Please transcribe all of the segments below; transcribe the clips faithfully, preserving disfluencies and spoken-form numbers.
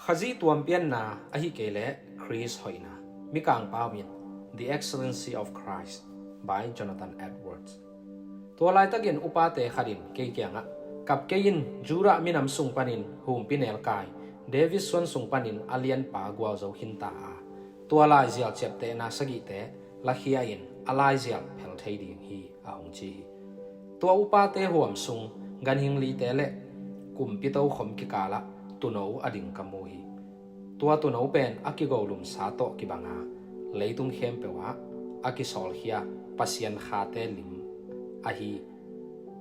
Khazih tuampianna ahih kei leh Khrist hoihna. Mikang pau in The Excellency of Christ by Jonathan Edwards. Tua laitakin upate khat in kei kiangah, kap kei in, Judah minam sung panin humpinelkai David suan sung panin a lianpa gualzo khinta a, tua laizial ciaptehna sagihte lakhia in a laizial phel thei ding hi, a hong ci hi. Tua upate huam sung ganhing lite le kumpi tokhom kikalah tuuno a ding ka mu hi. Tua tuuno pen a kigolumsa tawh kibanga leitung khempeuh ah a kisawlkhia Pasian khate lim ahi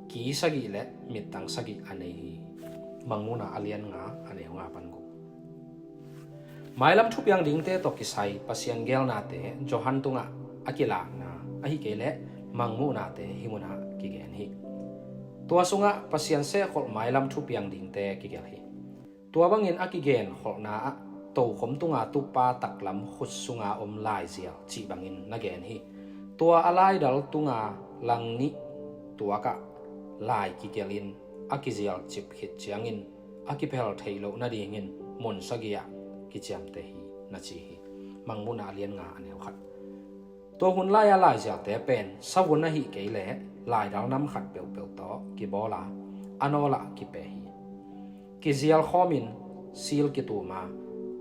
ki sagih le mittang sagih a nei hi. Mangmuhna a lian nga, a neu nga pan guk. Mailam thupiang dingte tawh kisai Pasian geelnate Johan tungah a kilakna ahih kei leh Mangmuhnate hih munah kigen hi. Tua sungah Pasian sehkholh mailam thupiang dingte kigelh hi. Tua bangin a kigenkholhna ah tokhom tunga tupa taklam khut sunga om laizial cih bangin na gen hi. Tua a laidal tunga lang nih tuakah lai kigelhin a kizialcip khit ciangin a kiphel theih loh nadingin mun sagih ah kiciamteh hi, na ci hi. Mangmuhna a lian nga, a neu khat. Tua hun lai-a laizialte pen savun ahih kei leh laidal nam khat peuhpeuh tawh kibawl a, a nawlah kipeh hi. Kizial khawmin sil kitum a,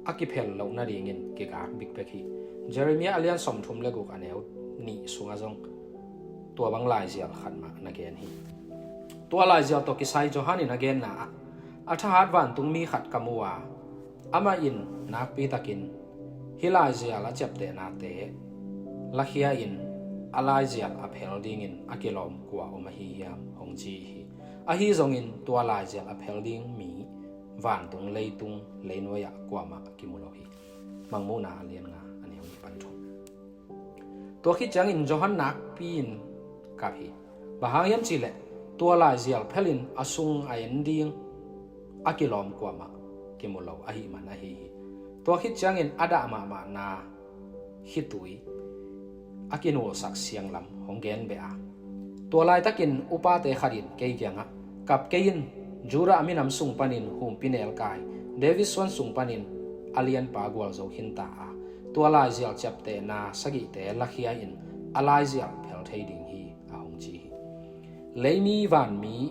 a kiphel loh nadingin kigak bikbek hi. Jeremiah a lian sawmthum le guk, a neu nih sungah zong tua bang laizial khat mah na gen hi. Tua laizial tawh kisai Johan in a genna ah, a thahat vantung mi khat ka mu a, amah in nakpitakin hih laizial a ciaptehnate lakhia in a laizial a phel dingin a kilawm kua om ahi hiam, hong ci hi. Ahi zongin tua laizial a phel ding mi vantung, leitung, leinuai ah kuamah kimu lo hi. Mangmuhna a lian nga, a neu nih pan thum. Tua khit ciangin Johan nakpi-in kap hi. Bang hang hiam cihleh tua laizial phelin a sung a en ding a kilawm kuamah kimu lo ahih man ahi hi. Tua khit ciangin a dah mahmahna khitui a kinulsak sianglam hong gen beh a, tua laitakin upate khat in kei kiangah, kap kei in, Judah minam sung panin humpinelkai David suan sung panin a lianpa gualzo khinta a, tua laizial ciaptehna sagihte lakhia in a laizial phel thei ding hi, a hong ci hi. Leimi vanmi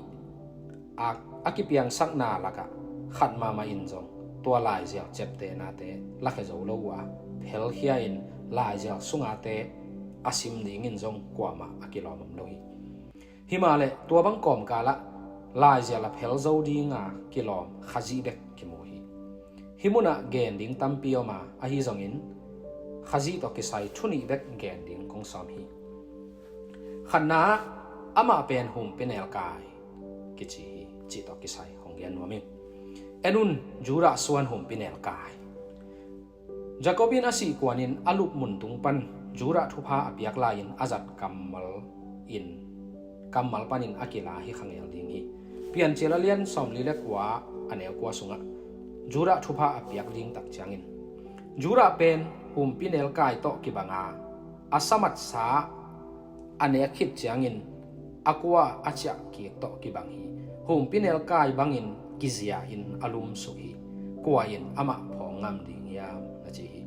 a, a kipiangsakna lakah khat mahmah in zong tua laizial ciaptehnate lakhia zo lo uh a, phelkhia in laizial sungate a sim dingin zong kuamah a kilawm om lo hi. Himahleh tua bang kawmkalah laizial a phel zo dinga kilawm Khazih bek kimu hi. Hih munah gen ding tampi om a, ahi zongin Khazih tawh kisai thu nih bek gen ding kong sawm hi. Khatna ah, amah pen humpinelkai kici hi, cih tawh kisai hong gen nuam ing. En un, Judah suan humpinelkai. Jacob in a sih kuanin a lupmun tung pan Judah thupha a piak lai-in a zat kammal in, kammal panin a kila hi khangel ding hi. Piancil a lian sawmli le kua, a neu kua sungah Judah thupha a piak ding tak ciangin, Judah pen humpinelkai tawh kibanga, a samatsa a nek khit ciangin a kua a ciah kik tawh kibang hi. Humpinelkai bangin kizia in a lumsuk hi. Kua in amah phawng ngam ding hiam, na ci hi.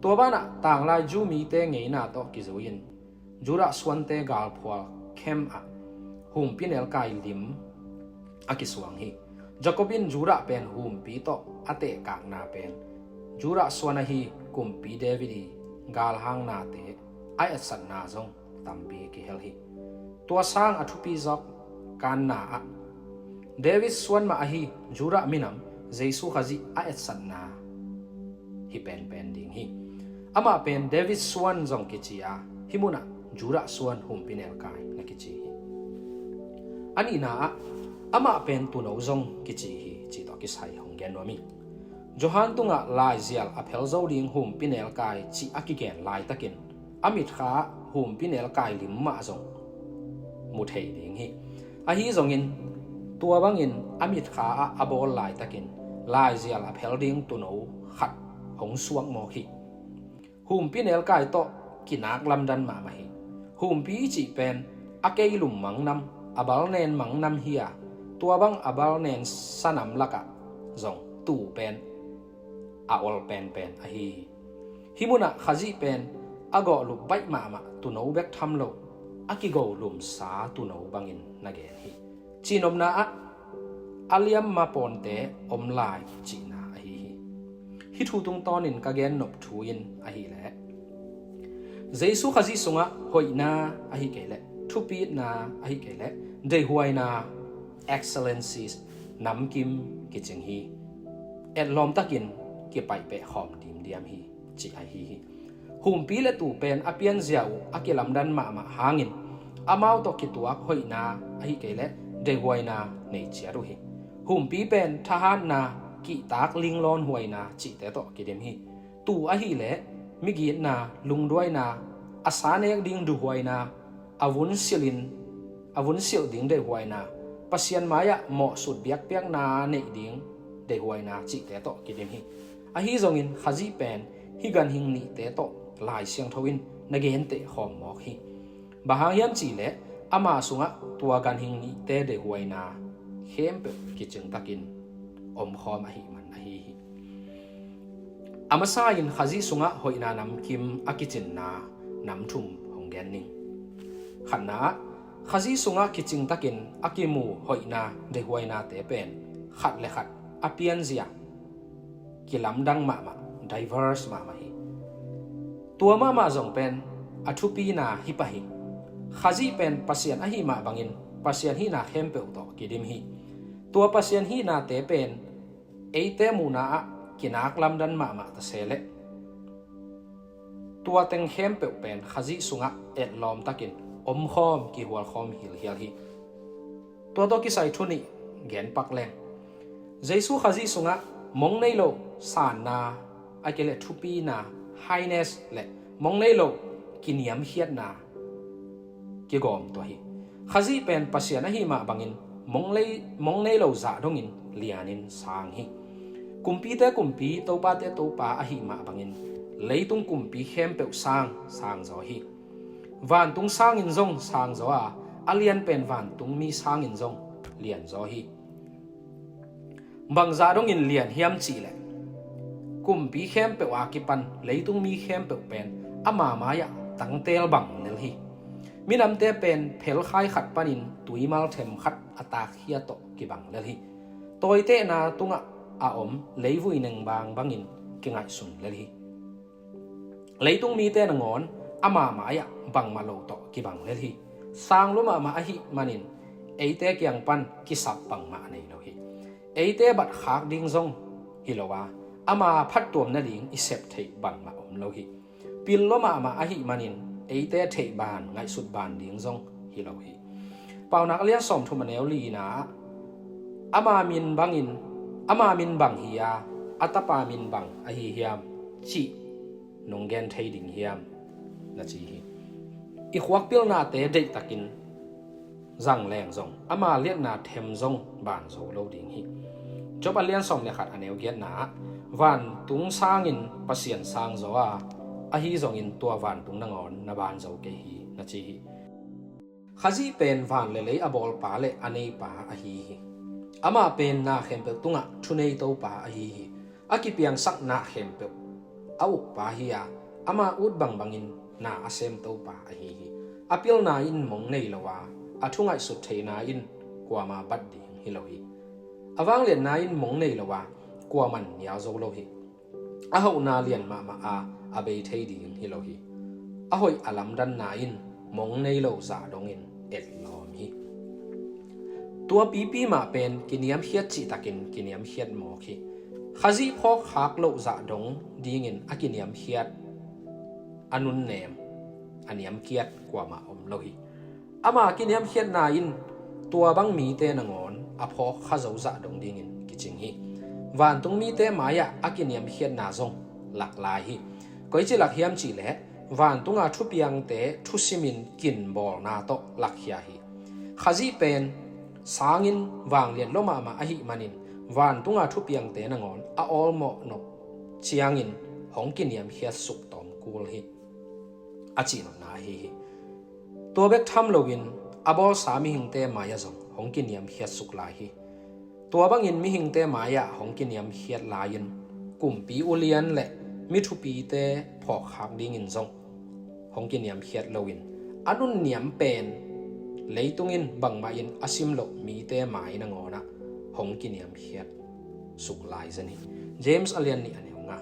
Tua banah tanglai Jew mite ngeina tawh kizui-in Judah suante galphual khem ah humpinelkai lim a kisuang hi. Jacob in Judah pen humpi tawh a tehkakna pen Judah suan ahi kumpi David i galhangnate a etsatna zong tampi kihel hi. Tua sang a thupi zawk kanna ah David suan mah ahi Judah minam Jesu Khazih a etsatna hi penpen ding hi. Amah pen David suan zong kici a, hih munah Judah suan humpinelkai na kici hi. A nihna ah, amah pen tuuno zong kici hi, cih tawh kisai hong gen nuam hi. Johan tungah laizial a phel zo ding humpinelkai cih a kigen laitakin a mitkha ah humpinelkai lim mah zong mu thei ding hi. Ahi zongin tua bangin a mitkha ah a bawl laitakin laizial a phel ding tuuno khat hong suak mawk hi. Humpinelkai tawh kinak lamdan mahmah hi. Humpi i cih pen a keilum mangnam, a balnen mangnam hi a, tua bang a balnen sanam lakah zong tuu pen a ol penpen ahi hi. Hih munah Khazih pen a gawhlup baih mahmah tuuno bek tham lo, a kigolumsa tuuno bangin na gen hi. Cihnopna ah a liamma pawnte om lai cihna ahi hi. Hih thu tungtawnin ka gennop thu in ahileh Jesu Khazih sungah hoihna ahi kei leh, thupitna ahi kei leh, deihhuaina, excellencies, namkim kicing hi. Etlawm takin kipaih peh khawm dimdiam hi, ci ahi hi. Humpi le tuu pen a pianzia uh a kilamdan mahmah hangin amau tawh kituak hoihna ahi kei leh deihhuaina nei ciat uh hi. Humpi pen thahatna, kihtak, linglawn huaina cihte tawh kidim hi. Tuu ahileh migitna, lungduaina, a sa nek ding duhuaina, a vun silhin, a vun silh ding deihhuaina, Pasian mai-ah mawhsut biakpiakna neih ding deihhuaina cihte tawh kidim hi. Ahi zongin Khazih pen hih ganhing nihte tawh Lai Siangtho in na genteh khawm mawk hi. Bang hang hiam cihleh ama sungah tua ganhing nihte deihhuaina khempeuh kicingtakin omkhawm ahih man ahi hi. A masa in Khazih sungah hoihna namkim a kicinna nam thum hong gen ning. Khatna ah, Khazih sungah kicingtakin a kimu hoihna deihhuainate pen khat le khat a pianzia kilamdang mahmah, diverse mahmah hi. Tua mahmah zong pen a thupina hi pah hi. Khazih pen Pasian ahi mah bangin Pasian hihna khempeuh tawh kidim hi. Tua Pasian hihnate pen eite muhna ah kinak lamdan mahmah ta se leh, tua teng khempeuh pen Khazih sungah etlawm takin omkhawm, kihualkhawm hilhial hi. Tua tawh kisai thu nih gen pak leng, Jesu Khazih sungah mong nei lo sanna, a kei leh thupina, highness, le mong nei lo kiniamkhiatna kigawm tua hi. Khazih pen Pasian ahi mah bangin mong lei, mong nei lo zah dongin lianin sang hi. Kumpite Kumpi, topate Topa ahi mah bangin leitung kumpi khempeuh sang, sang zaw hi. Vantung sangin zong sang zaw a, a lian pen vantungmi sangin zong lian zaw hi. Bangzah dongin lian hiam cihleh, kumpi khempeuh a kipan leitung mi khempeuh pen ama mai-ah tangtel bang lel hi. Minamte pen phelkhai khat panin tuimal them khat a takkhia tawh kibang lel hi. Tawitehna tungah a om leivui nengbaang bangin kingaihsun lel hi. Leitung mite nangawn ama mai-ah bangmah lo tawh kibang lel hi. Sang lua mahmah ahih manin eite kiang pan kisap bangmah nei lo hi. Eite bat khak ding zong hi lo a, ama phattuam nading i sep theih bangmah om lo hi. Pil lua mahmah ahih manin eite theih ban, ngaihsut ban ding zong hi lo hi. Paunak a lian sawmthum, a neu lina ah, ama min bangin, ama min bang hi a, a tapa min bang ahi hiam cih nong gen thei ding hiam, na ci hi. I khuak pilnate deihtakin zang leng zong ama liatna them zong ban zo lo ding hi. Job a lian sawm le khat, a neu giatna ah, vantung sangin Pasian sang zaw a, ahi zongin tua vantung nangawn na ban zo kei hi, na ci hi. Khazih pen van le lei a bawlpa le a neipa ahi hi. Amah pen na khempeuh tungah thunei Topa ahi hi. A kipiangsak na khempeuh a ukpa hi a, ama ut bangbangin na a sem Topa ahi hi. A pilna in mong nei lo a, a thu ngaihsut theihna in kuama bat ding hi lo hi. A vangliatna in mong nei lo a, kuaman nial zo lo hi. A hauhna lian mahmah a, a bei thei ding hi lo hi. A hoih a lamdanna in mong nei lo zah dongin etlawm hi. Tua pipi mah pen kiniamkhiat cihtakin kiniamkhiat mawk hi. Khazih phawkkhak loh zah dong dingin a kiniamkhiat, a nunnem, a niamkiat kuamah om lo hi. Ama kiniamkhiatna in tua bang mite nangawn a phawkkha zo zah dong dingin kicing hi. Vantung mite mai-ah a kiniamkhiatna zong lak lai hi. Koici lak hiam cihleh, vantunga thupiangte thusimin kinbawlna tawh lakkhia hi. Khazih pen sangin vangliat lua mahmah ahih manin vantunga thupiangte nangawn a awlmawh nop ciangin hong kiniamkhiat suk tawm kul hi, a cihnopna ahi hi. Tua bek tham loin a bawlsa mihingte mai-ah zong hong kiniamkhiat suk lai hi. Tua bangin mihingte mai-ah hong kiniamkhiat lai-in kumpi ulian le mi thupite phawkkhak dingin zong hong kiniamkhiat loin, a nunniam pen leitung in bangmah in a sim loh mite mai nangawnah hong kiniamkhiat suk lai zen hi. James a lian nih a neu nga.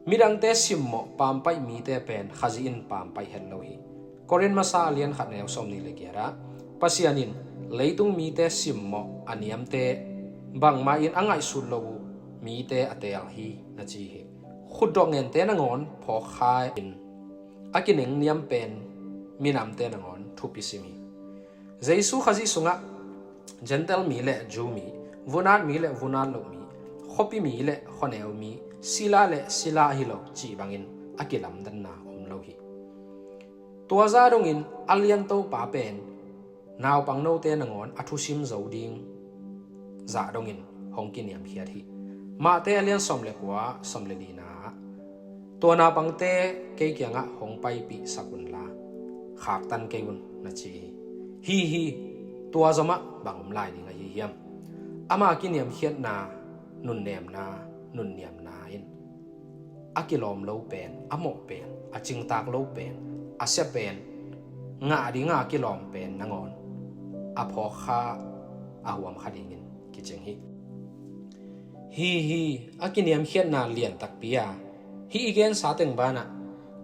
Midangte simmawh pampaih mite pen Khazih in pampaih het lo hi. Korin masa a lian khat neu sawm nih le giat ah, Pasian in leitung mite simmawh a niamte bangmah in a ngaihsut lo uh mite a teel hi, na ci hi. Khutdawh ngente nangawn phawkkha in a kinengniam pen minamte nangawn thupi sim hi. Jesu Khazih sungah Gentile mi le Jew mi, vunat mi le vunat loh mi, khuapi mi le khuaneu mi, sila le sila ahi lo cih bangin a kilamdanna om lo hi. Tua zah dongin a liantopa pen naupang note nangawn a thusim zo ding zah dongin hong kiniamkhiat hi. Mahte a lian sawm le kua, sawm le lina ah, tua naupangte kei kiangah hong paipihsak unla, khaktan kei un, na ci hi. Hi hi, tua zomah bang om lai ding ahi hiam? Ama kiniamkhiatna, nunnemna, nunniamna in a kilawm lo pen, a mawh pen, a cingtak lo pen, a sia pen, ngah dinga kilawm pen nangawn a phawkkha, a huamkha dingin kicing hi. Hi hi, a kiniamkhiatna lian takpi a, hih i gensa teng banah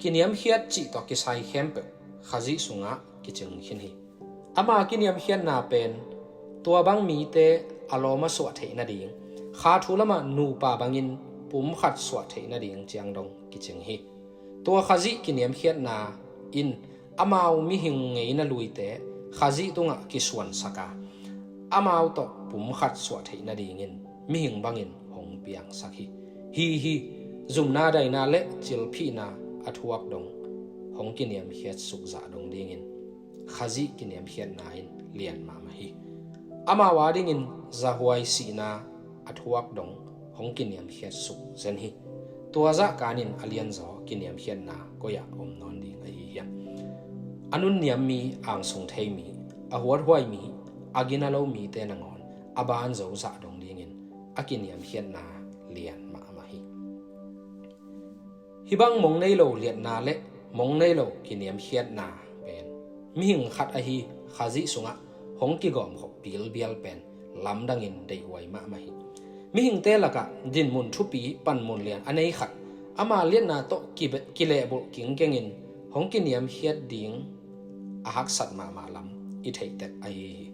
kiniamkhiat cih tawh kisai khempeuh Khazih sungah kicing khin hi. Ama kiniamkhiatna pen tua bang mite a lawm a suah theih nading, kha thu lamah nupa bangin pumkhat suah theih nading ciang dong kicing hi. Tua Khazih kiniamkhiatna in amau mihing ngeina luite Khazih tungah kisuansak a, amau tawh pumkhat suah theih nadingin mihing bangin hong piangsak hi. Hi hi, zumna daina le cilphihna a thuak dong hong kiniamkhiat suk zah dong dingin Khazih kiniamkhiatna in lian mahmah hi. Amau adingin zahuai sihna a thuak dong hong kiniamkhiat suk zen hi. Tua zah kanin a lianzaw kiniamkhiatna koi-ah om nawn ding ahi hiam? A nunniam mi, angsung thei mi, a huathuai mi, a gina lo mite nangawn a banzo zah dong dingin a kiniamkhiatna lian mahmah hi. Hih bang mong nei lo liatna le mong nei lo kiniamkhiatna pen mihing khat ahi Khazih sungah hong kigawmkhop bilbial pen lamdangin deihhuai mahmah hi. Mihingte lakah dinmun thupi, panmun lian a nei khat, ama liatna tawh kibe-, kilehbulh kingkengin hong kiniamkhiat ding a haksat mahmah lam i theihtek ahi hi.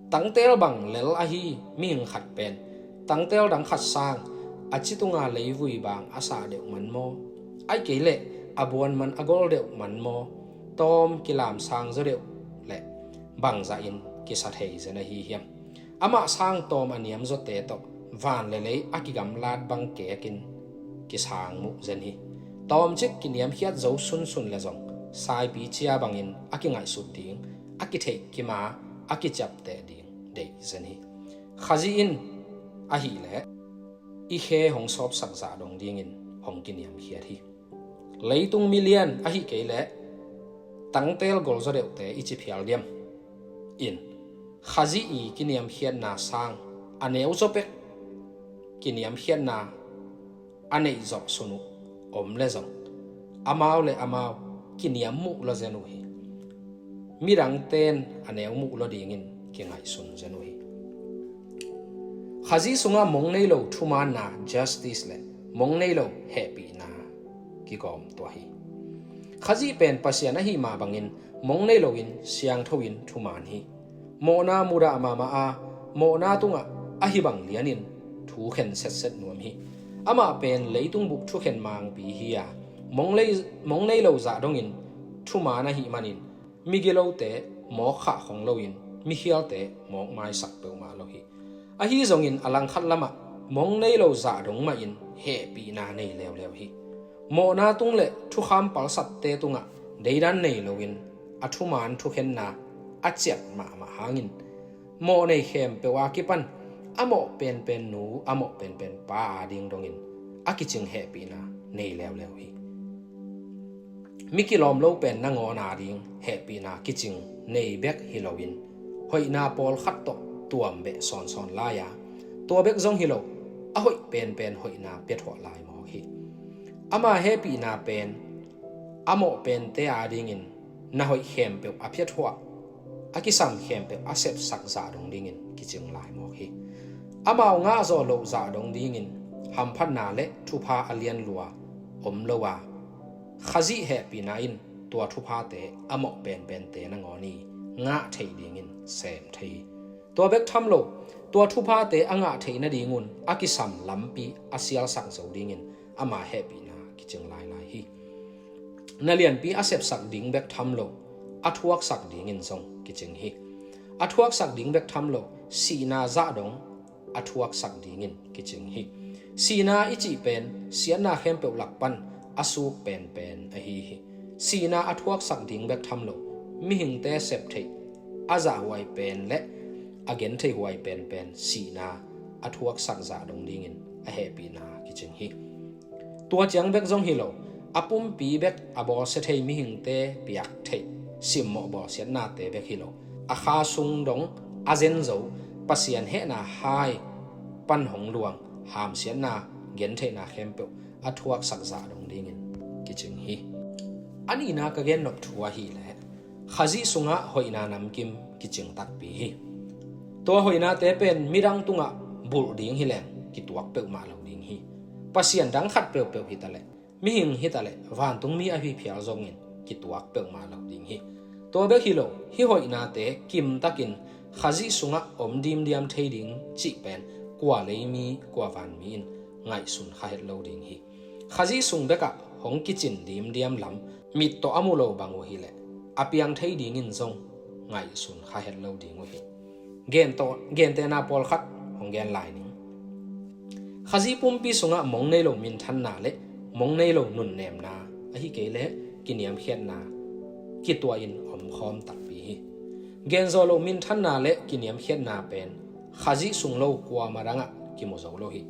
Tangtel bang lel ahi mihing khat pen tangtel dang khat sang a ci tunga leivui bang a sah deuh man maw? Ahih kei leh a buan man a gol deuh man maw? Tawm kilamsang zaw deuh leh bangzahin kisa thei zen ahi hiam? Amah sang tawm a niam zawte tawh van le lei a kigamlat bang kekin kisang muh zen hi. Tawmcik kiniamkhiat zo sunsun le zong saipi cia bangin a kingaihsut ding, a kitheih kima, a kiciapteh ding deih zen hi. Khazih in ahih leh i khe hong sawpsak zah dong dingin hong kiniamkhiat hi. Leitung milian ahih kei leh tangtel golzaw deuhte i ci phial diam? In, Khazih i kiniamkhiatna sang a neu zaw pek kiniamkhiatna a neih zawh sun uh om le zong, amau le amau kiniam muh law zen uh hi. Midangten a neu muh law dingin kingaihsun zen uh hi. Khazih sungah mong nei lo thumaanna, justice, le mong nei lo hehpihna kigawm tuah hi. Khazih pen Pasian ahih mah bangin mong nei loin siangtho in thumaan hi. Mawhna mudah mahmah a, mawhna tungah ahi bang lianin thukhen setset nuam hi. Amah pen leitung bup thukhen mangpi hi a, mong lei-, mong nei lo zah dongin thumaan ahih manin migilote mawk khah khong loin mikhialte mawk maisak peuhmah lo hi. Ahi zongin a langkhat lamah mong nei lo zah dong mahin hehpihna nei leuleu hi. Mawhna tung le thukham palsatte tungah deidan nei loin a thumaan thukhenna a ciat mahmah hangin mawh nei khempeuh a kipan a mawh penpen nu, a mawh penpen pa ading dongin a kicing hehpihna nei leuleu hi. Mi kilawm lo pen nangawn ading hehpihna kicing nei bek hi loin hoihna pawlkhat tawh tuam beh sawnsawn lai-a, tua bek zong hi lo, a hoih penpen hoihna piathuah lai mawk hi. Ama hehpihna pen a mawh pente adingin na hoih khempeuh a piathuah, a kisam khempeuh a sepsak zah dong dingin kicing lai mawk hi. Amau ngahzawh loh zah dong dingin hamphatna le thupha a lianlua om lo a, Khazih hehpihna in tua thuphate a mawh penpente nangawn i ngah theih dingin sem thei hi. Tua bek tham lo, tua thuphate a ngah theih nadingun a kisam lampi a sialsak zo dingin ama hehpihna kicing lailai hi. Na lianpi a sepsak ding bek tham lo, a thuaksak dingin zong kicing hi. A thuaksak ding bek tham lo, sihna zah dong a thuaksak dingin kicing hi. Sihna i cih pen siatna khempeuh lak pan a suk penpen ahi hi. Sihna a thuaksak ding bek tham lo, mihingte sep theih a zahhuai pen le a gentheihuai penpen sihna a thuaksak zah dong dingin a hehpihna kicing hi. Tua ciang bek zong hi lo, a pumpi bek a bawlsia thei mihingte piak theih simmawh bawlsiatnate bek hi lo, a kha sung dong a zen zo Pasian hehna hai pan hong luang hamsiatna gentheihna khempeuh a thuaksak zah dong dingin kicing hi. A nihna ka gennop thu ahileh Khazih sungah hoihna namkim kicing takpi hi. Tua hoihnate pen midang tungah bulh ding hileng kituak peuhmah lo ding hi. Pasian dang khat peuhpeuh hitaleh, mihing hitaleh, vantungmi a hihphial zongin kituak peuhmah lo ding hi. Tua bek hi lo, hih hoihnate kimtakin Khazih sungah om dimdiam thei ding cih pen kua leimi kua vanmi in ngaihsun kha het lo ding hi. Khazih sung bekah hong kicin dimdiam lam mit tawh a mu lo bang uh hileh a piang thei dingin zong ngaihsun kha het lo ding uh hi. Gentehna pawlkhat hong gen lai ning. Khazih pumpi sungah mong nei lo minthanna le mong nei lo nunnemna, ahi kei le kiniamkhiatna kituahin omkhawm takpi hi. Genzawh lo minthanna le kiniamkhiatna pen Khazih sung lo kuamah dangah kimu zo lo hi.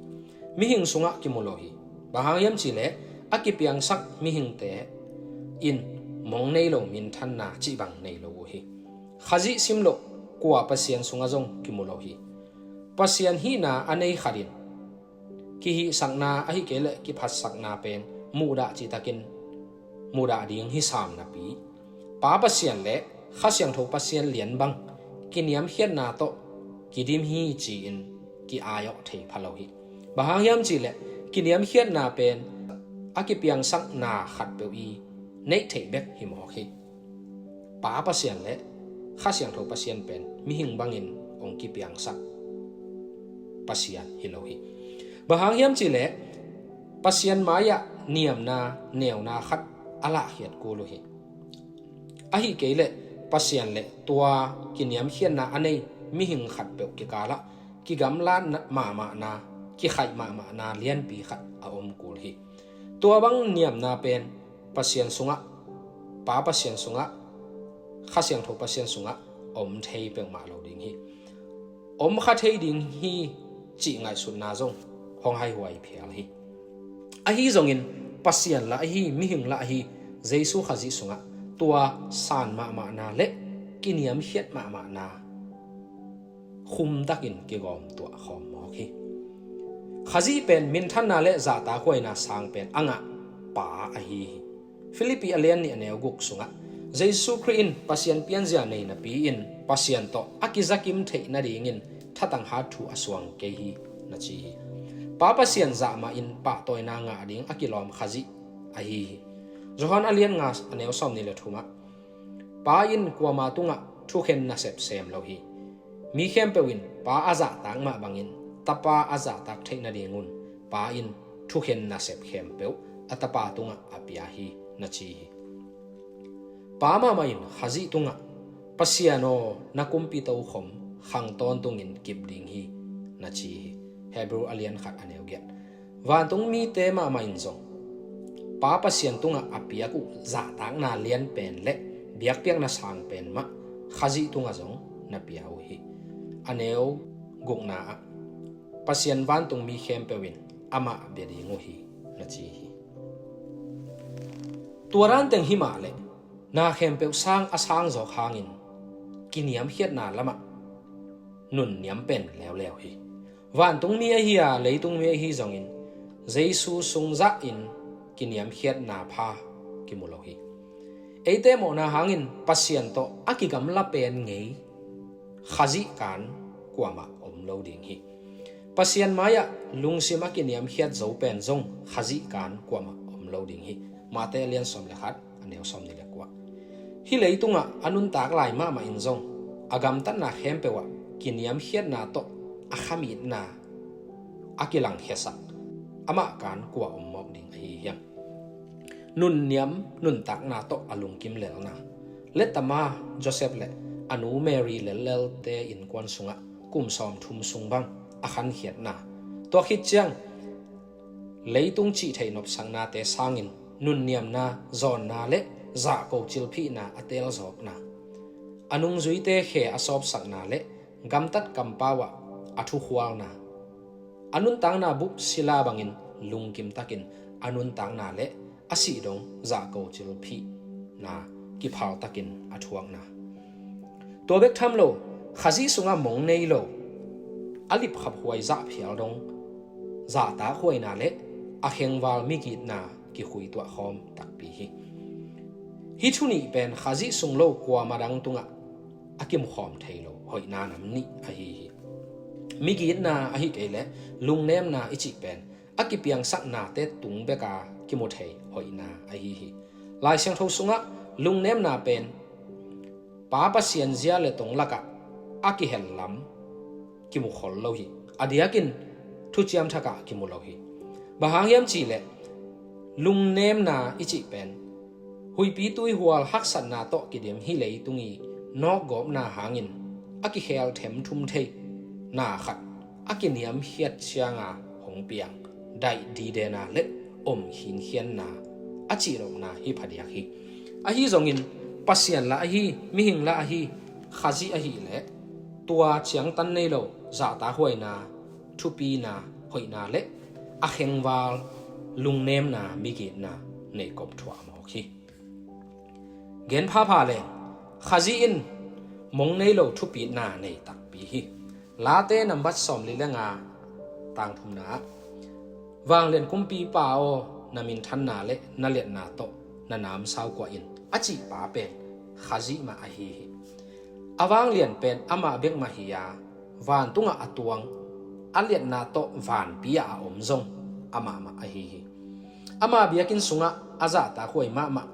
Mihing sungah kimu lo hi. Bang hang hiam cihleh a kipiangsak mihingte in mong nei lo minthanna cih bang nei lo uh hi. Khazih sim loh kua Pasian sungah zong kimu lo hi. Pasian hihna a nei khatin kihihsakna ahi kei le kiphatsakna pen muhdah citakin muhdah ding hi sam napi, Pa Pasian le Kha Siangtho Pasian lian bang kiniamkhiatna tawh kidim hi ci-in ki-aiawh thei pha lo hi. Bang hang hiam cihleh kiniamkhiatna pen a kipiangsakna khatpeuh i neih theih bek hi mawk hi. Pa Pasian le Kha Siangtho Pasian pen mihing bangin hong kipiangsak Pasian hi lo hi. Bang hang hiam cihleh Pasian mai-ah niamna neuna khat a lahkhiat kul uh hi. Ahi kei leh Pasian le tua kiniamkhiatna a nei mihing khatpeuh kikalah kigamlat mahmahna, kikhaih mahmahna lianpi khat a om kul hi. Tua bang niamna pen Pasian sungah, Pa Pasian sungah, Kha Siangtho Pasian sungah om thei peuhmah lo ding hi. Om kha thei ding hi cih ngaihsutna zong hong haihuai phial hi. Ahi zongin Pasian lah ahi, mihing lah ahi Jesu Khazih sungah tua san mahmahna le kiniamkhiat mahmahna khumtakin kigawm tuah khawm mawk hi. Khazih pen minthanna le zahtakhuaina sang pen a ngah Pa ahi hi. Filipi a lian nih a neu guk sungah Jesu Khrih in Pasian pianzia nei napi-in Pasian tawh a kizakim theih nadingin thatang hat thu a suang kei hi na ci hi. Pa Pasian zahmah in pahtawina ngah ding a kilawm Khazih ahi hi. Johan a lian nga a neu sawmnih le thumah Pa in kuama tungah thukhen nasep sem lo hi. Mi khempeuh in Pa a zahtak mah bangin Tapa a zahtak theih nadingun Pa in thukhen nasep khempeuh a Tapa tungah a pia hi na ci hi. Pa mahmah in Khazih tungah Pasian aw, na kumpi tokhom khang tawntungin kip ding hi na ci hi. Hebrew a lian khat a neu giat. Vantung mite mahmah in zong Pa Pasian tungah a piak uh zahtakna lian pen le biakpiakna sang pen mah Khazih tungah zong na pia uh hi. A neu gukna ah Pasian vantung mi khempeuh in amah bia ding uh hi na ci hi. Tua dan teng hi mah leh na khempeuh sang a sangzawk hangin kiniamkhiatna lamah nunniam pen leuleu hi. Vantungmi ahi a leitungmi ahi zongin Jesu sungzah in kiniamkhiatna pha kimu lo hi. Eite mawhna hangin Pasian tawh a kigamla pen ngei Khazih kan kuamah om lo ding hi. Pasian mai-ah lungsim a kiniamkhiat zo pen zong Khazih kan kuamah om lo ding hi. Mate a lian sawm le khat, a neu sawm nih le kua. Hih leitungah a nuntak lai mahmah in zong a gamtatna khempeuh ah kiniamkhiatna tawh a khamitna a kilangkhiasak amah kan kua om mawk ding ahi hiam? Nunniam nuntakna tawh a lungkim lelna. Letama Joseph le a nu Mary lellelte innkuan sungah kum sawmthum sung bang a khankhiatna. Tua khit ciang leitung cih theih nopsaknate sangin nunniamna, zawnna le zahko cilphihna a teelzawkna. A nungzuite khe a sawpsakna le gamtat kampau ah a thukhualna. A nuntakna bup sila bangin lungkim takin a nuntakna le a sih dong zahko cilphihna kiphal takin a thuakna. Tua bek tham lo, Khazih sungah mong nei lo, a lipkhaphuai zahphial dong zahtakhuaina le a khengval migitna kikhuituah khawm takpi hi. Hih thu nih pen Khazih sung lo kuamah dang tungah a kimukhawm thei lo hoihna nam nih ahi hi. Migitna ahi kei le lungnemna i cih pen a kipiangsaknate tung beka kimu thei hoihna ahi hi. Lai Siangtho sungah lungnemna pen Pa Pasian zia le tong lakah a kihel lam kimu khol lo hi. A diakin thuciam thakah kimu lo hi. Bang hang hiam cih leh lungnemna i cih pen huihpi tuihual haksatna tawh kidim hih leitung i nawkgawpna hangin a kikhel themthum thei na khat a kiniamkhiat cianga hong piang daih didena le om khinkhianna a cihnopna hi phadiak hi. Ahi zongin Pasian lah ahi, mihing lah ahi, Khazih ahih leh tua ciangtan nei lo zahtakhuaina, thupina, hoihna le a khengval lungnemna, migitna nei kop thuah mawk hi. Gen phapha le Khazih in mong nei lo thupitna nei takpi hi. Late nambat sawmli le nga tang thumna ah, Vanglian Kumpipa aw, na minthanna le na liatna tawh na namsau kuah in, a cih pa pen Khazih mah ahi hi. A vanglian pen amah bek mah hi a, vantungah a tuang a liatna tawh vanpi ah a om zong amah mah ahi hi. Ama biakinn sungah a zahtakhuai mahmah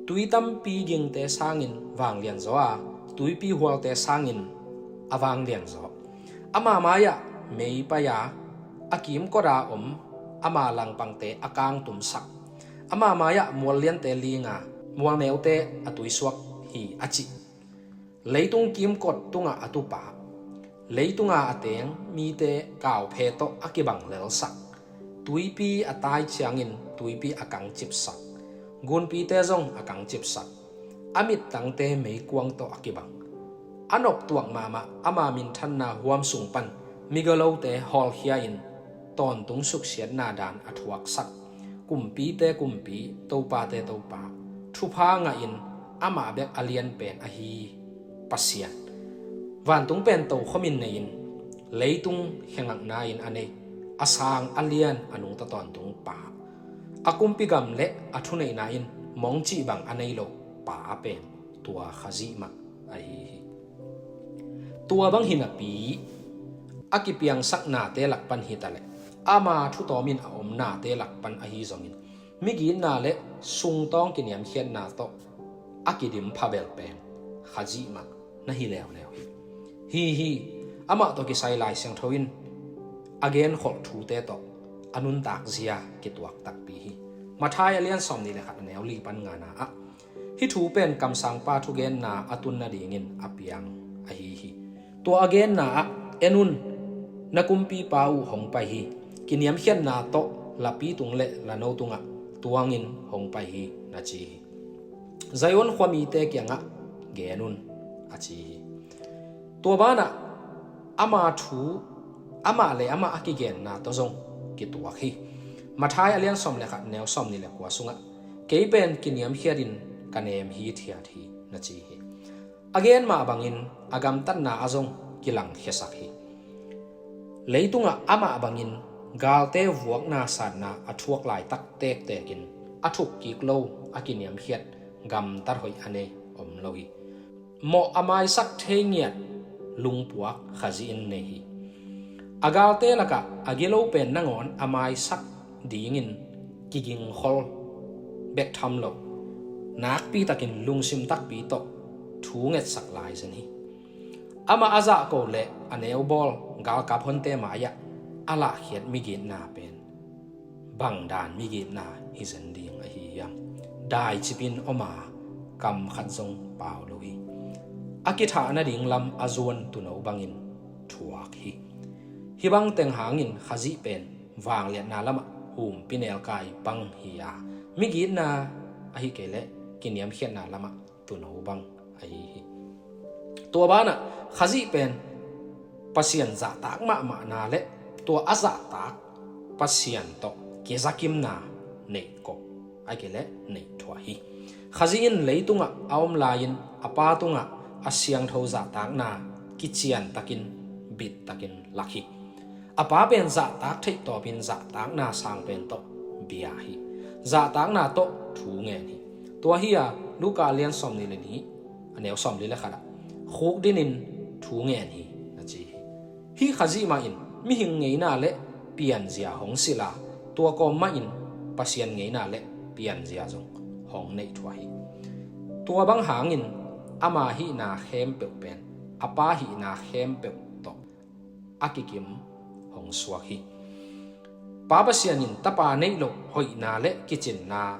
tui tampi gingte sangin vanglian zaw a, tuipi hualte sangin a vanglian zaw. Ama mai-ah mei pai a, a kimkot a om ama langpangte a kangtumsak. Ama mai-ah mualliante ling a, mualneute a tuisuak hi a cih. Leitung kimkot tungah a tupa, leitunga a teng mite kauphe tawh a kibang lelsak. Tuipi a tai ciangin tuipi a kangcipsak. Gunpite zong a kangcipsak. A mittangte meikuang tawh a kibang. A noptuak mahmah ama minthanna huam sung pan migalote hawlkhia in tawntung suksiatna dan a thuaksak. Kumpite Kumpi, topate Topa, thupha ngahin amah bek a lian pen ahi Pasian. Vantung pen tokhomin nei-in leitung khengakna in a nei, a sang a lian a nungta tawntung pa. A kumpi gam le a thuneihna in mong cih bang a nei lo pa pen tua Khazih mah ahi hi. Tua bang hi napi a kipiangsaknate lak pan hi ta leh ama thutawmin a omnate lak pan ahi zongin migitna le sungtawng kiniamkhiatna tawh a kidim phabel pen Khazih mah na hi leuleu hi. Hi hi, amah tawh kisai Lai Siangtho in a genkholh thute tawh a nuntak zia kituak takpi hi. Matthai a lian sawmnih le khat a neu li pan ngana ah hih thu pen kamsangpa thugenna a tun nadingin a piang ahi hi. Tua a genna ah, en un, na kumpipa uh hong pai hi. Kiniamkhiatna tawh lapi tung le lano tungah tuangin hong pai hi, na ci hi. Zion khuamite kiangah gen un, a ci hi. Tua banah ama thu, amah le amah a kigenna tawh zong kituak hi. Matthai a lian sawm le khat neu sawmnih le kua sungah kei pen kiniamkhiatin ka nem hithiat hi, na ci hi. A gen mah bangin a gamtatna ah zong kilangkhiasak hi. Leitungah amah bangin galte vuakna satna a thuak laitak tektekin a thukkik lo, a kiniamkhiat, gamtat hoih a nei om lo hi. Mawh a maisak thei ngiat lungpuak Khazih in nei hi. A galte lakah a gilo pen nangawn a maisak dingin kigingkhol bek tham lo, nakpitakin lungsim takpi tawh thu ngetsak lai zen hi. Amah a zahko le a neubawl galkap honte mai-ah a lahkhiat migitna pen bangdan migitna hi zen ding ahi hiam? Daicipin om a, kam khat zong pau lo hi. A kithah nading lam a zuan tuuno bangin thuak hi. Hih bang teng hangin Khazih pen vangliatna lamah humpinelkai bang hi a, migitna ahih kei leh kiniamkhiatna lamah tuuno bang ahi hi. Tua banah Khazih pen Pasian zahtak mahmahna le tua a zahtak Pasian tawh kizakimna neihkop, ahih kei leh neihthuah hi. Khazih in leitungah a om lai-in a Pa tungah a siangtho zahtakna kiciantakin, bittakin lak hi. A Pa pen zahtak theih tawpin zahtakna sang pen tawh bia hi. Zahtakna tawh thu ngen hi. Tua hi-a Luka lian sawmnih le nih, a neu sawmli le khatah, khukdinin thu ngen hi, na ci hi. Hih Khazih mahin mihing ngeina le pianzia hong silh a, tua kawm mahin Pasian ngeina le pianzia zong hong neihthuah hi. Tua bang hangin ama hihna khempeuh pen a Pa hihna khempeuh tawh a kikim hong suak hi. Pa Pasian in Tapa neih loh hoihna le kicinna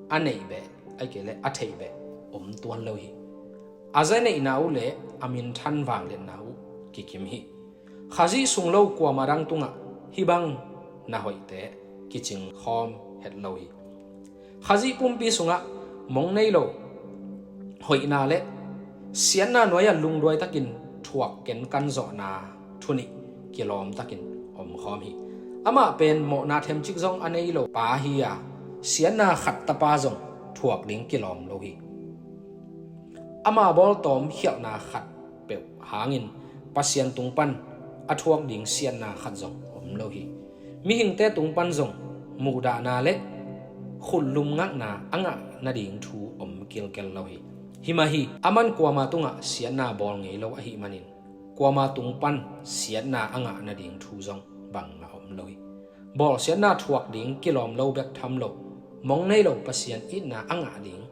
a neih beh, ahih kei leh a theih beh om tuan lo hi. A za neihna uh le a minthan vangliatna uh kikim hi. Khazih sung lo kuamah dang tungah hih bang na hoihte kicing khawm het lo hi. Khazih pumpi sungah mong nei lo hoihna le siatna nuai-ah lungduaitakin thuak kenkan zawhna thu nih kilawmtakin omkhawm hi. Amah pen mawhna themcik zong a nei lo pa hi a, siatna khat tapa zong thuak ding kilawm lo hi. Ama bawltawm khialhna khat peuh hangin Pasian tung pan a thuak ding siatna khat zong om lo hi. Mihingte tung pan zong muhdahna le khutlum ngakna a ngah nading thu om kilkel lo hi. Himah hi, aman kuama tungah siatna bawl ngei lo ahih manin kuama tung pan siatna a ngah nading thu zong bangmah om lo hi. Bawlsiatna thuak ding kilawm lo bek tham lo, mong nei lo Pasian itna a ngah ding,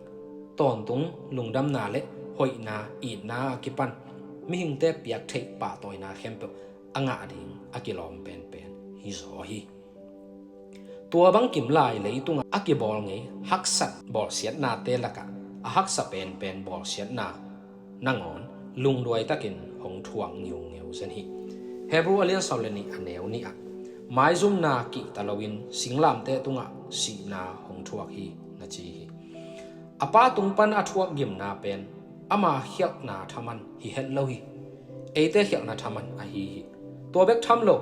tawntung lungdamna le hoihna itna a kipan mihingte piak theih pahtawina khempeuh a ngah ding a kilawm penpen hi zaw hi. Tua bang kim lai leitungah a kibawl ngei haksat bawlsiatnate lakah a haksa penpen bawlsiatna nangawn lungduaitakin hong thuak ngiungeu zen hi. Hebru a lian sawm le nih a neu nih ah, maizumna kihta loin singlamteh tungah sihna hong thuak hi, na ci hi. A Pa tung pan a thuak gimna pen ama khialhna thaman hi het lo hi. Eite khialhna thaman ahi hi. Tua bek tham lo,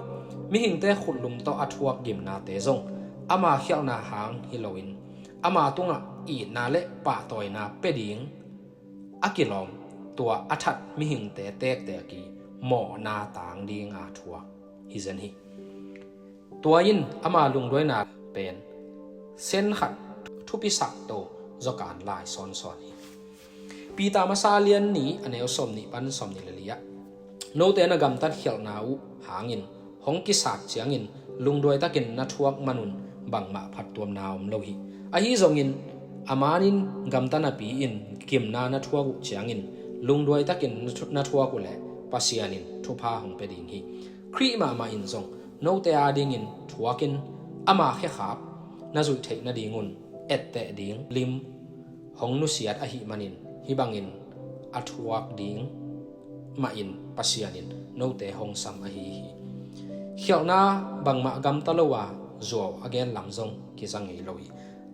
mihingte khutlum tawh a thuak gimnate zong ama khialhna hang hi loin ama tungah itna le pahtawina pia ding a kilawm, tua a that mihingte tektek i mawhna tang dinga thuak hi zen hi. Tua in ama lungduaina pen sen khat thupi sakto zawkan lai sawnsawn hi. Peter masa lian nih a neu sawm nih pan sawm nih le li ah, note na gamtat khialhna uh hangin hong kisak ciangin lungduaitakin na thuak manun bangmah phattuamna om lo hi. Ahi zongin a manin gamta napi-in gimna na thuak uh ciangin lungduaitakin na thu-, na thuak uh leh Pasian in thupha hong pia ding hi. Khrih mahmah in zong note adingin thuakin ama khekhap na zuih theih nadingun etteh ding lim hong nusiat ahih manin hih bangin a thuak ding mahin Pasian in note hong sam ahi hi. Khialhna bangmah gamta lo a zuau a gen lam zong kiza ngei lo hi.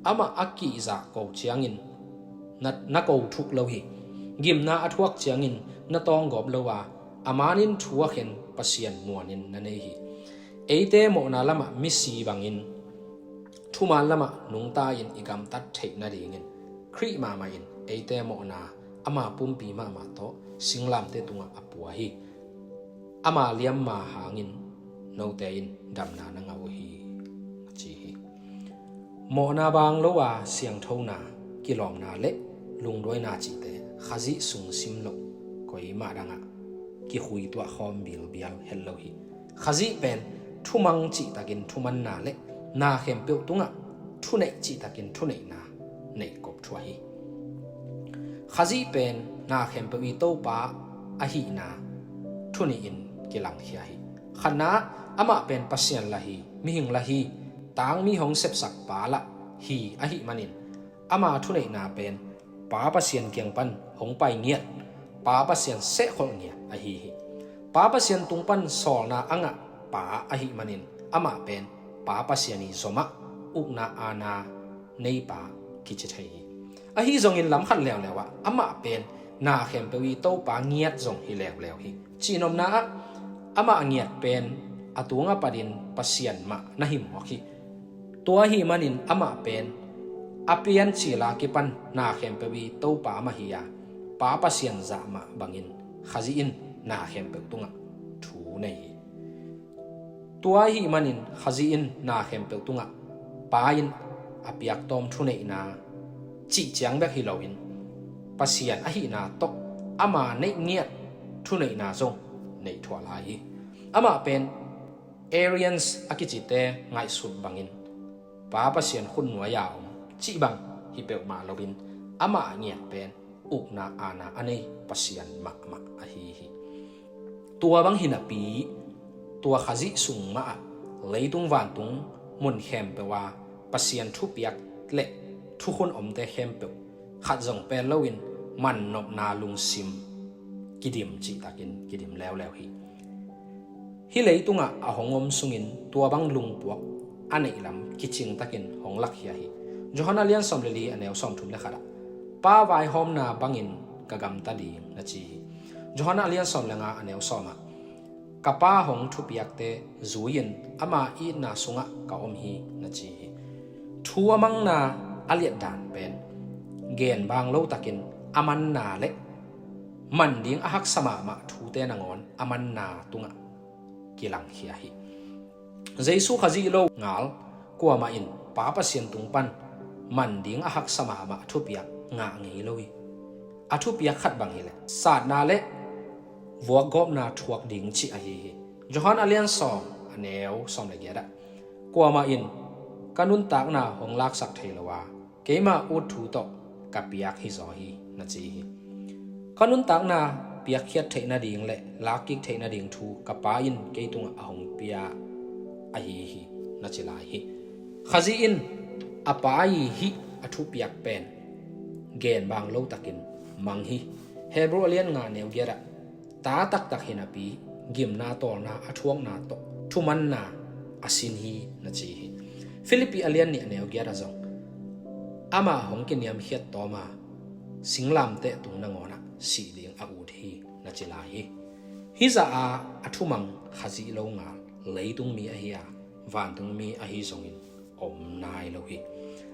Amah a kihzah ko ciangin na, na ko thuk lo hi. Gimna a thuak ciangin na tawnggawp lo a, a manin thu a khen Pasian muanin na nei hi. Eite mawhna lamah misi bangin thuman lamah nungta-in i gamtat theih nadingin Khrih mahmah in eite mawhna ama pumpi mahmah tawh singlamteh tungah a pua hi. Ama liamma hangin note in damna na ngah uh hi, a ci hi. Mawhna baang lo a siangthona, kilawmna le lungduaina cihte Khazih sung sim loh koimah dangah kikhui tuahkhawm bilbial het lo hi. Khazih pen thumang cihtakin thumanna le na khempeuh tungah thuneih cihtakin thuneihna neihkop thuah hi. Khazih pen na khempeuh i Topa ahihna thunihin kilangkhia hi. Khatna, amah pen Pasian lah hi, mihing lah hi, tangmi hong sepsak pa lah hi ahih manin ama thuneihna pen Pa Pasian kiang pan hong pai ngiat, Pa Pasian sehkholh ngiat ahi hi. Pa Pasian tung pan sawlna a ngah pa ahih manin amah pen Pa Pasian i zomah ukna aana neipa kici thei hi. Ahi zongin lamkhat leuleu ah amah pen na khempeuh i Topa ngiat zong hi leuleu hi. Cihnopna ah amah ngiat pen a tunga patin Pasian mah na himhuak hi. Tua ahih manin amah pen a piancil a kipan na khempeuh i Topa mah hi a, Pa Pasian zah mah bangin Khazih in na khempeuh tungah thu nei hi. Tua ahih manin Khazih in na khempeuh tungah Pa in a piaktawm thuneihna cih ciang bek hi loin Pasian ahihna tawh ama neih ngiat thuneihna zong neih thuah lai hi. Amah pen Arians a kicite ngaihsut bangin Pa Pasian khutnuai a om cih bang hi peuhmah loin amah a ngiat pen ukna aana a nei Pasian mahmah ahi hi. Tua bang hi napi tua Khazih sung mahah leitung vantung mun khempeuh a Pasian thupiak le thukhun omte khempeuh khat zong pel loin mannopna lungsim kidim cihtakin kidim leuleu hi. Hih leitungah a hong om sungin tua bang lungpuak a neihlam kicingtakin hong lakkhia hi. Johan a lian sawm le li a neu sawm thum le khatah, Pa vaihawmna bangin ka gamta ding na ci hi. Johan a lian sawm le nga a neu sawmah, ka Pa hong thupiakte zui-in ama itna sungah ka om hi na ci hi. Thu a manna a liatdan pen genbang lotakin a manna le man ding a haksa mahmah thute nangawn a manna tungah kilangkhia hi. Jesu Khazih lo ngal kuamah in Pa Pasian tung pan man ding a haksa mahmah thupiak ngah ngei lo hi. A thupiak khat bang hileh satna le vuakgawpna thuak ding cih ahi hi. Johan a lian sawm a neu sawm le giatah, kuamah in ka nuntakna hong laksak thei lo a, keima ut thu tawh ka piak hizaw hi na ci hi. Ka nuntakna piakkhiat theih nading le lakkik theih nading thu ka Pa in kei tungah a hong pia ahi hi na ci lai hi. Khazih in a Pa i hih a thupiak pen genbang lotakin mang hi. Hebru a lian nga neu giatah, ta taktak hi napi gimna tawlna a thuakna tawh thumanna a sin hi na ci hi. Filipi a lian nih a neu giatah zong, amah hong kiniamkhiat tawm a singlamteh tung nangawnah sih ding a ut hi na ci lai hi. Hih zah a a thumang Khazih lo ngal leitungmi ahi a, vantungmi ahi zongin om nai lo hi.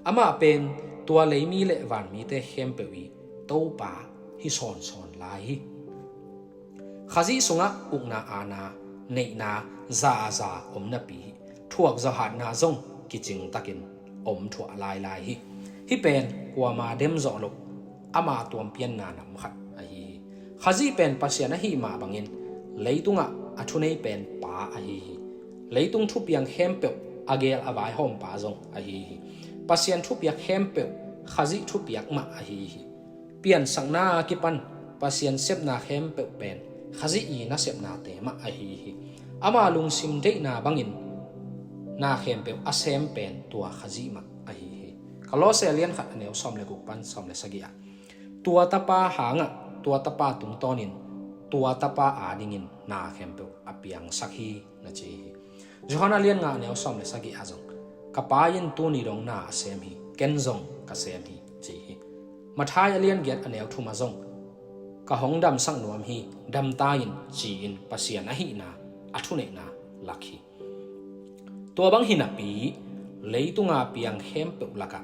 Amah pen tua leimi le vanmite khempeuh i Topa hi sawnsawn lai hi. Khazih sungah ukna aana neihna zaza om napi thuak zawhatna zong kicingtakin om thuah lailai hi. Hih pen kuama demzawh loh ama tuampianna nam khat ahi hi. Khazih pen Pasian ahih mah bangin leitungah a thunei pen Pa ahi hi. Leitung thupiang khempeuh a gel a vaihawmpa zong ahi hi. Pasian thupiak khempeuh Khazih thupiak mah ahi hi. Piansakna a kipan Pasian sepna khempeuh pen Khazih i nasepnate mah ahi hi. Ama lungsim deihna bangin na khempeuh a sem pen tua Khazih mah ahi hi. Kolose a lian khat a neu sawm le guk pan sawm le sagih ah, tua Tapa hangah tua Tapa tungtawnin tua Tapa adingin na khempeuh a piangsak hi na ci hi. Johan a lian nga a neu sawm le sagih ah zong, ka Pa in tuni dong na a sem hi, ken zong ka sem hi ci hi. Matthai a lian giat a neu thum ah zong, ka hong damsak nuam hi, damta in ci-in Pasian ahihna a thuneihna lak hi. Tua bang hi napi leitunga piang khempeuh lakah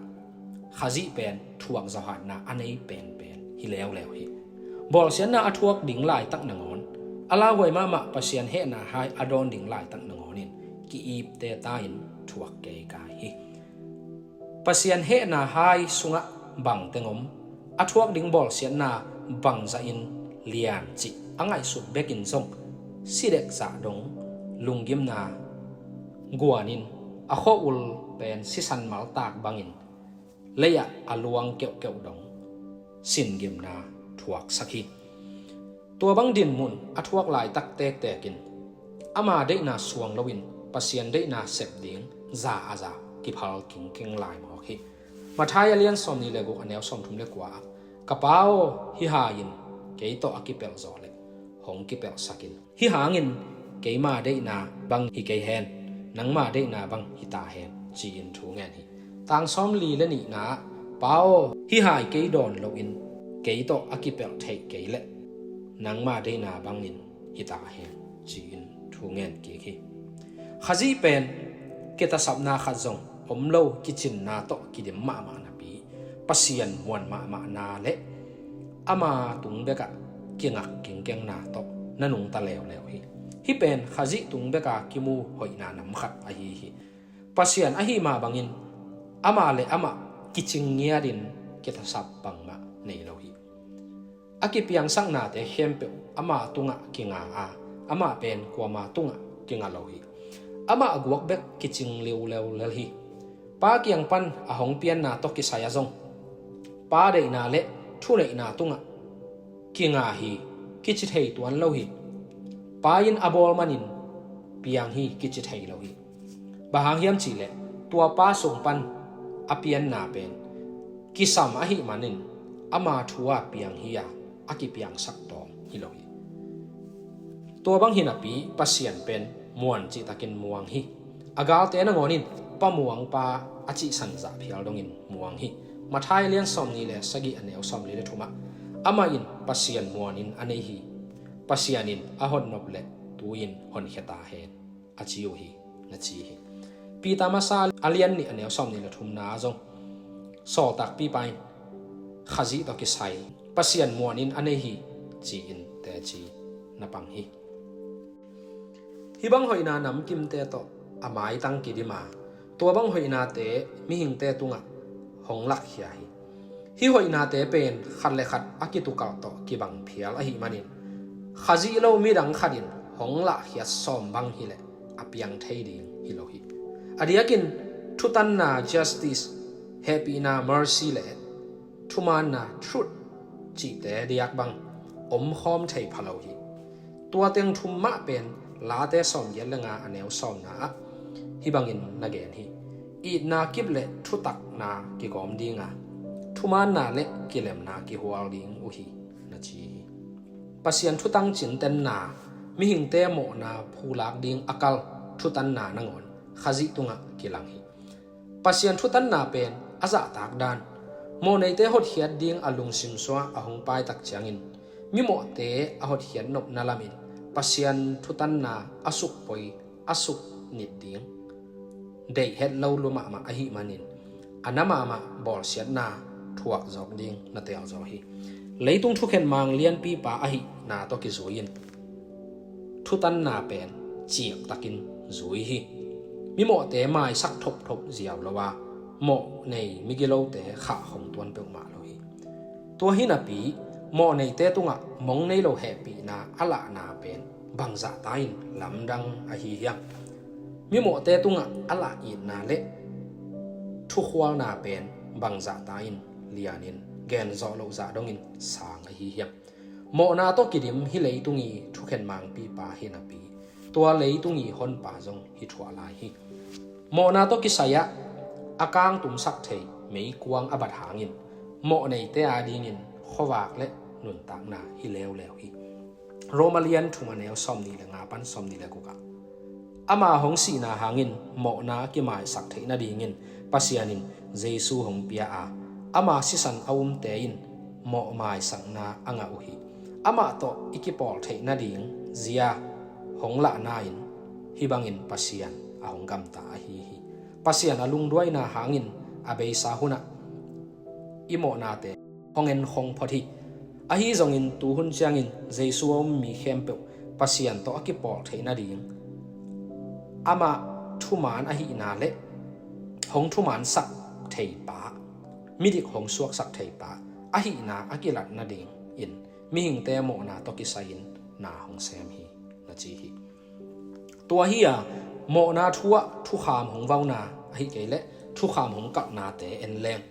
Khazih pen thuak zawhatna a nei penpen hi leuleu hi. Bawlsiatna a thuak ding laitak nangawn, a lauhuai mahmah Pasian hehna hai a dawn ding laitak nangawnin ki-ipte ta in thuak keikai hi. Pasian hehna hai sungah bangteng om, a thuak ding bawlsiatna bangzahin lian cih a ngaihsut bekin zong sidek zah dong lunggimna guanin a khua-ul pen sisan maltak bangin lei-ah a luang keuhkeuh dong singimna thuaksak hi. Tua bang dinmun a thuak laitak tektekin ama deihna suang loin Pasian deihna sep ding za a za kiphal kingkeng lai mawk hi. Matthai a lian sawmnih le guk a neu sawmthum le kua ah, "Ka Pa aw, hih hai in kei tawh a kipelh zawh leh hong kipelhsak in, hih hangin keima deihna bang hi kei hen, nangma deihna bang hi ta hen," ci-in thu ngen hi. Tang sawmli le nihna ah, "Pa aw, hih hai kei dawn loin kei tawh a kipelh theih kei leh nangma deihna bangin hi ta hen," ci-in thu ngen kik hi. Khazih pen kitasapna khat zong om lo kicinna tawh kidim mahmah napi, Pasian muan mahmahna le ama tung bekah kingak kingkengna tawh na nungta leuleu hi. Hih pen Khazih tung beka kimu hoihna nam khat ahi hi. Pasian ahi mah bangin amah le amah kicing ngiatin kitasap bangmah nei lo hi. A kipiangsaknate khempeuh ama tungah kinga a, amah pen kuama tungah kinga lo hi. Amah a guak bek kicing leuleu lel hi. Pa kiang pan a hong pianna tawh kisai ah zong Pa deihna le thuneihna tungah kinga hi, kici thei tuan lo hi. Pa in a bawl manin piang hi, kici thei lo hi. Bang hang hiam cihleh tua Pa sung pan a pianna pen kisam ahih manin ama thu-a piang hi a, a kipiangsak tawm hi lo hi. Tua bang hi napi Pasian pen muan cihtakin muang hi. A galte nangawnin Pa muang Pa a cihsan zah phial dongin muang hi. Matthai lian sawmnih le sagih a neu sawmli le thumah, "Amah in Pasian muanin a nei hi. Pasian in a hon nop leh tu-in honkhia ta hen," a ci uh hi, na ci hi. Peter masa a lian nih a neu sawmnih le thumna ah zong sawltakpipa in Khazih tawh kisai Pasian muanin a nei hi ci-in teci na pang hi. Hih bang hoihna namkimte tawh a maitang kidim a, tua bang hoihnate mihingte tungah hong lakkhia hi. Hih hoihnate pen khat le khat a kitukalh tawh kibang phial ahih manin, Khazih lo midang khatin hong lahkhiat sawm bang hileh a piang thei ding hi lo hi. A diakin thutanna, justice, hehpihna, mercy, le thumaanna, truth, cihte diak bang omkhawm thei pha lo hi. Tua teng thum mah pen Late sawmgiat le nga a neu sawmna ah hih bangin na gen hi. "Itna kip le thutakna kigawm ding a, thumaanna le kilemna kihual ding uh hi," na ci hi. Pasian thutang cintenna, mihingte mawhna phulak ding a kal thutanna nangawn Khazih tungah kilang hi. Pasian thutanna pen a zahtak dan, mawhneite hotkhiat ding a lungsim suah a hong paitak ciangin, mimawhte a hotkhiat nopna lamin Pasian thutanna a sukpoi, a suknit ding deih het lo lua mahmah ahih manin, a na mahmah bawlsiatna thuak zawk ding na teel zaw hi. Leitung thukhen mang lianpipa ahihna tawh kizui-in thutanna pen ciktakin zui hi. Mimawhte maisak thopthop ziau lo a, mawh nei migilote khahkhong tuan peuhmah lo hi. Tua hi napi, mawhneite tungah mong nei lo hehpihna a lahna pen bangzahta in lamdang ahi hiam? Mimawhte tungah a lah itna le thukhualna pen bangzahta in lianin genzawh loh zah dongin sang ahi hiam? Mawhna tawh kidim hih leitung i thukhen mangpipa hi napi, tua leitung i honpa zong hi thuah lai hi. Mawhna tawh kisai-ah a kangtumsak thei meikuang a bat hangin, mawhneite adingin khuavak le nuntakna hi leuleu hi. Roma lian thum a neu sawmnih le nga pan sawmnih le guk ah, "Ama hong sihna hangin mawhna kimaisak theih nadingin Pasian in Jesu hong pia a, ama sisan a umte in mawh maisakna a ngah uh hi. Amah tawh i kipawl theih nading zia hong lahna in hih bangin Pasian a hong gamta ahi hi. Pasian a lungduaina hangin a beisa hunah i mawhnate hong enkhong phot hi. Ahi zongin tuhun ciangin Jesu a um mi khempeuh Pasian tawh a kipawl theih nading amah thuman ahihna le hong thumansak theipa, midik hong suaksak theipa ahihna a kilat nadingin mihingte mawhna tawh kisai-in na hong sem hi, na ci hi. Tua hi a, mawhna thu ah thukham hong vauna ahi kei leh thukham hong kalhnate en leng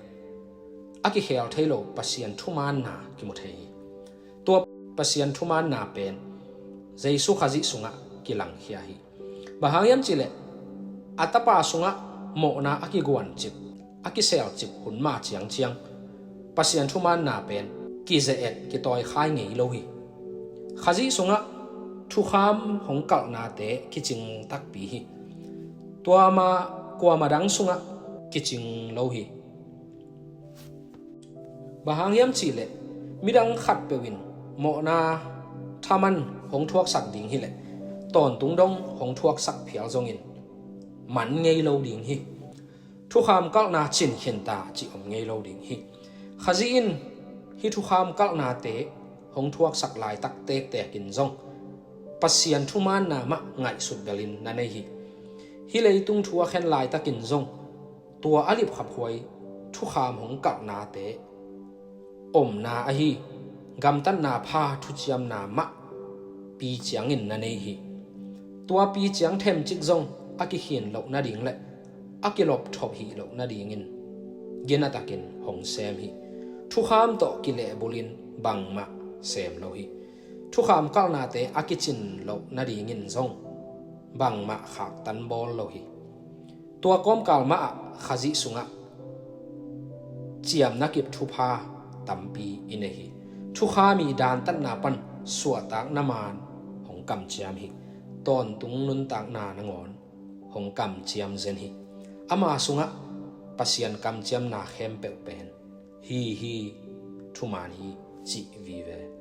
a kikhel thei lo Pasian thumanna kimu thei hi. Tua Pasian thumanna pen Jesu Khazih sungah kilangkhia hi. Bang hang hiam cihleh a Tapa sungah mawhna a kiguancip, a kiselcip hun ma ciangciang Pasian thumanna pen kize-et kitawikhai ngei lo hi. Khazih sungah thukham hong kalhnate kicing takpi hi. Tua ma kuama dang sungah kicing lo hi. Bang hang hiam cihleh midang khatpeuh in mawhna thaman hong thuaksak ding hileh tawntung dong hong thuaksak phial zongin man ngei lo ding hi. Thukham kalhna cin khinta cih om ngei lo ding hi. Khazih in hih thukham kalhnate hong thuaksak laitak tektek in zong Pasian thumanna mah ngaihsut belin na nei hi. Hih leitung thu a khen laitakin zong tua a lipkhaphuai thukham hong kalhnate omna ahi gamtatna pha thuciamna mah pi ciangin na nei hi. Tua pi ciang themcik zong a kikhin loh nading le a kilopthop hih loh nadingin ginatakin hong sem hi. Thukham tawh kilehbulin bangmah sem lo hi. Thukham kalhnate a kicin loh nadingin zong bangmah khaktan bawl lo hi. Tua kawmkal mahah Khazih sungah ciamna kip thupha tampi i nei hi. Thukham i dantatna pan suahtakna man hong kamciam hi. Tawntung nuntakna nangawn hong kamciam zen hi. Ama sungah Pasian kamciamna khempeuh pen hi hi, thuman hi cih vive.